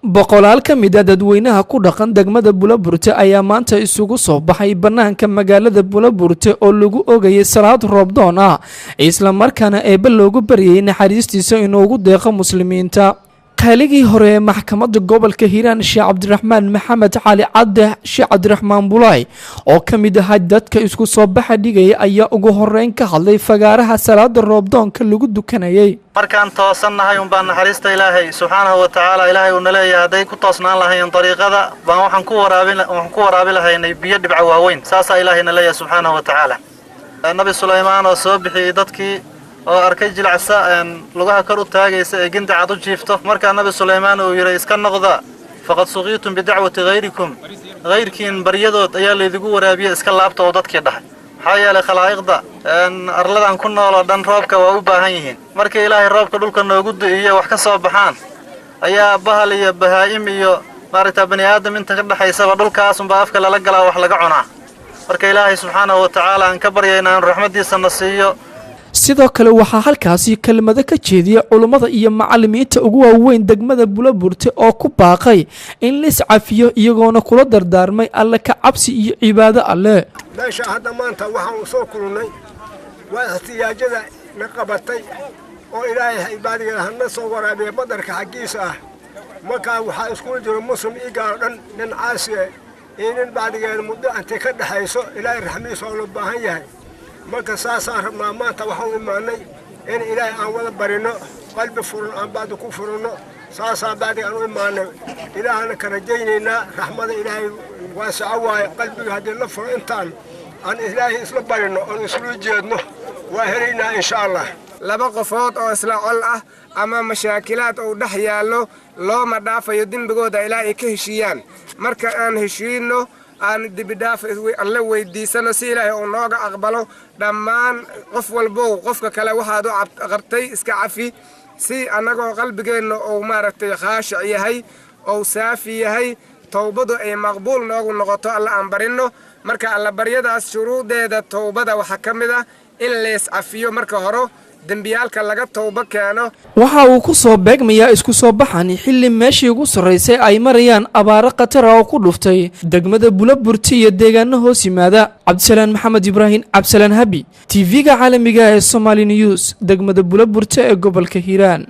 Boqolaal ka mid ah dadweynaha ku dhaqan degmada Buulaburte ayaa maanta isugu soo baxay bannaanka magaalada Buulaburte oo lagu ogayay salaad roobdoon ah, islamarkaana Eebbe loogu baryayay naxariistiisa inuugu deeqo muslimiinta. Qaaligii hore ee maxkamadda gobolka Hiiraan, Sheekh Cabdiraxmaan Maxamed Cali Cadde, Sheekh Cabdiraxmaan Bulaay, oo ka mid ahaa dadka isku soo baxa dhigaya, ayaa ugu horeyn ka hadlay fagaaraha salaada roobdoonka lagu dukanayay. Markaan toosannahay unbaa naxariista Ilaahay subxaanahu wa tacaala Ilaahay uuna leeyahay, hadday ku toosnaan lahayn dariiqada baan waxaan ku waraabi lahaynay biyo dhibca waaweyn. Saasaa Ilaahayna leeyahay subxaanahu wa tacaala. Nabi Sulaymaan oo soo bixiyey dadkii oo arkay jilacsa lugaha kor u taagaysa ee gindacad u jiifto, markaa Nabi Sulaymaan uu yidhi: "Iska noqda, faqad suqiitum bidacwati hayrikum, hayrkiin baryadood ayaa laydigu waraabiye, iska laabta," oo dadkii dhahay. Maxaa yeelay, khalaa'iqda arladan ku nool oo dhan roobka waa u baahan yihiin. Markii Ilaahay roobka dhulka noogu di'iyo, wax ka soo baxaan, ayaa bahal iyo bahaa'im iyo maaragta bani aadam inta ka dhexaysaba dhulkaas unbaa afka lala galaa, wax laga cunaa. Marka Ilaahay subxaanahu wa tacaala aan ka baryaynaa in raxmaddiisa na siiyo. Sidoo kale waxaa halkaasi kelmado ka jeediyay culummada iyo macalimiinta ugu waaweyn degmada Buulaburte oo ku baaqay in la iscafiyo, iyagoona kula dardaarmay Alle ka cabsi iyo cibaado Alle. Meesha hadda maanta waxaan soo kulannay waa ixtiyaajada na qabatay oo Ilaahay cibaadigeeda hana soo waraabiya badarka xaggiisa ah. Markaa waxaa iskula jiro muslim ii gaalo dhan, nin caasi ah iyo nin bacdigeeda muddo intay ka dhexayso. Ilaahay raxmiisa oo loo baahan yahay. Marka saasaan rabnaa. Maanta waxaan u imaanay in Ilaahay aan wada barino, qalbi furan aan bacdi ku furanno. Saasaan bacdiga aan u imaanay. Ilaahana ka rajaynaynaa raxmada Ilaahay waasaco waaye. Qalbiga haddii la furo, intaan aan Ilaahay isla barino oon isla jeedno, waa helaynaa insha Allah. Laba qofood oo isla col ah ama mashaakilaad uu dhex yaallo looma dhaafayo dembigooda ilaa ay ka heshiiyaan. Marka aan heshiinno, aan dembidhaaf Alle weydiisano si Ilaahay uu nooga aqbalo. Dhammaan qof walbow qofka kale waxaad u qabtay iska cafi, si annagoo qalbigeenna uu maaragtay khaashic yahay ou saafi yahay, towbadu ay maqbuul noogu noqoto. Alla aan barinno. Marka allabaryadaas shuruudeeda towbada waxaa ka mid ah in lees cafiyo marka hore, dembiyaalka laga towbo keeno. Waxa uu ku soo beegmayaa isku soo baxani xilli meeshii ugu sarraysay ay marayaan abaaro khatara oo ku dhuftay degmada Buulaburti iyo deegaano hoos yimaada. Cabdisalaan Maxamed Ibraahim, Cabdisalaan Habi, TV-ga caalamiga ee Somali News, degmada Buulaburte ee gobolka Hiiraan.